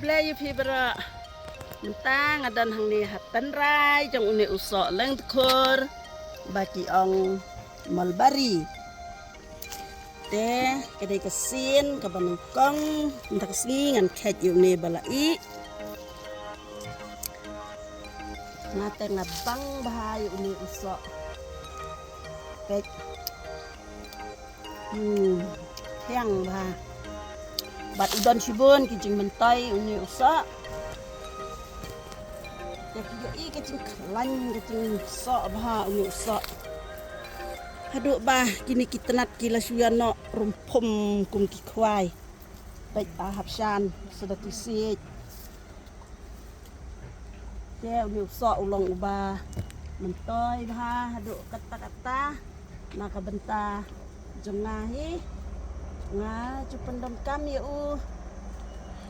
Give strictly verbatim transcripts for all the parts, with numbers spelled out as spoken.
Khublei ïa phi baroh. Mynta nga don hangne ha tynrai jong une u soh leng tkhor ba ki ong mulberry. Te ka dei ka sien kaba nyngkong, mynta ka sngi ngan kheit ïa une ba la ih. Nga te nga bang bha ïa une u soh. Peit. Hmm, thiang bha. Bad u don shibun ki jingmyntoi une u soh. Te phi ïohi ka jingkhlaiñ ka jingsoh bha une u soh. Haduh ba kine ki tnat ki la shu ïa noh rymphum kum ki khwai. Peit ba hap shan sa da ki siej. Te une u soh u long uba myntoi bha haduh katta katta. Na ka bynta jong nga hi, nga ju pyndonkam ïa u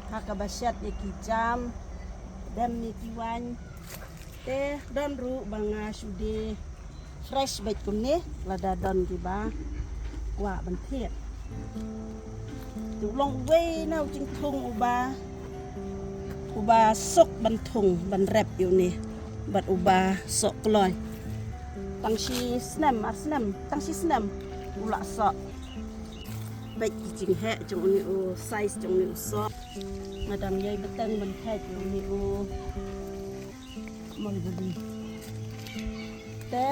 ha kaba shet ïa ki jam, dem ïa ki waiñ. Te don ruh ba nga shu die fresh beit kumne lada don kiba kwah ban thied. Te u long uwei na u jingthung uba, uba suk ban thung ban rep ïa une bad uba soh kloi. Tang shi snem, ar snem, tang shi snem u la soh. Bad ki jingheh jong une u, size jong une u soh. Nga dang ïai bteng ban heh jong une u. Mon budi. Te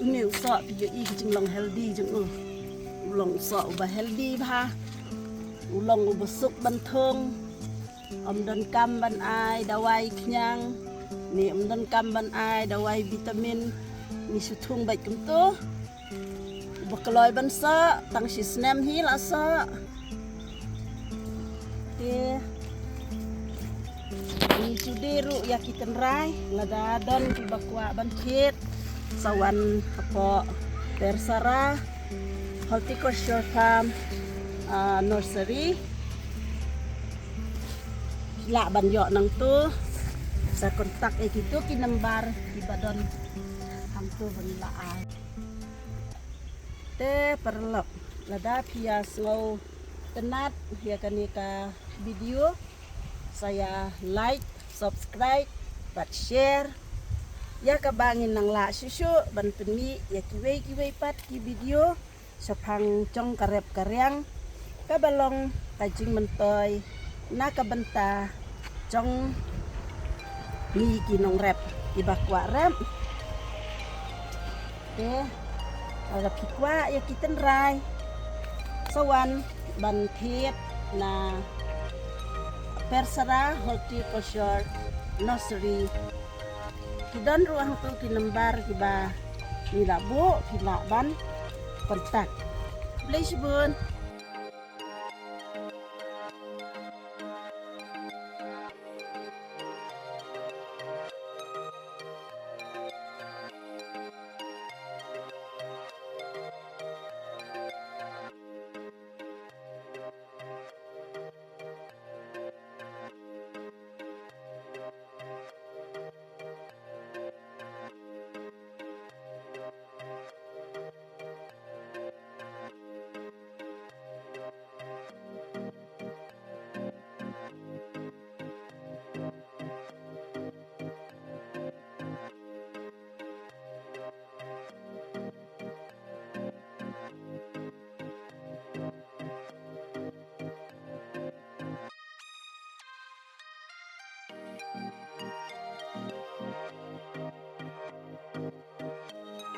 une u soh phi ïohi ki jinglong healthy jong u. U long u soh uba healthy bha. U long uba suk ban thung. Ym donkam ban ai dawai khñiang, ne ym donkam ban ai dawai vitamin. Ngi shu thung beit kumto. Uba kloi ban soh, tang shi snem hi la soh. Te ngi shu die ruh ïa ki tynrai, lada don kiba kwah ban thied, sa wan hapoh Persara Horticulture Farm, ah, Nursery. Lah ban ïoh nangto, sa contact ïa kito ki number kiba don hangto ban lah ai. Te paralok, lada phi ïa sngewtynnat ïa kane ka video, sa ïa like, subscribe bad share. Ïa kaba ngin nang lah shuh shuh ban pynmih ïa kiwei kiwei pat ki video shaphang jong ka rep ka riang kaba long ka jingmyntoi na ka bynta jong ngi ki nongrep kiba kwah rep. Te lada phi kwah ïa ki tynrai, sa wan ban thied na Persara Horticulture Nursery. Ki don ruh hangto ki number kiba ngi la buh, phi lah ban contact. Khublei shibun.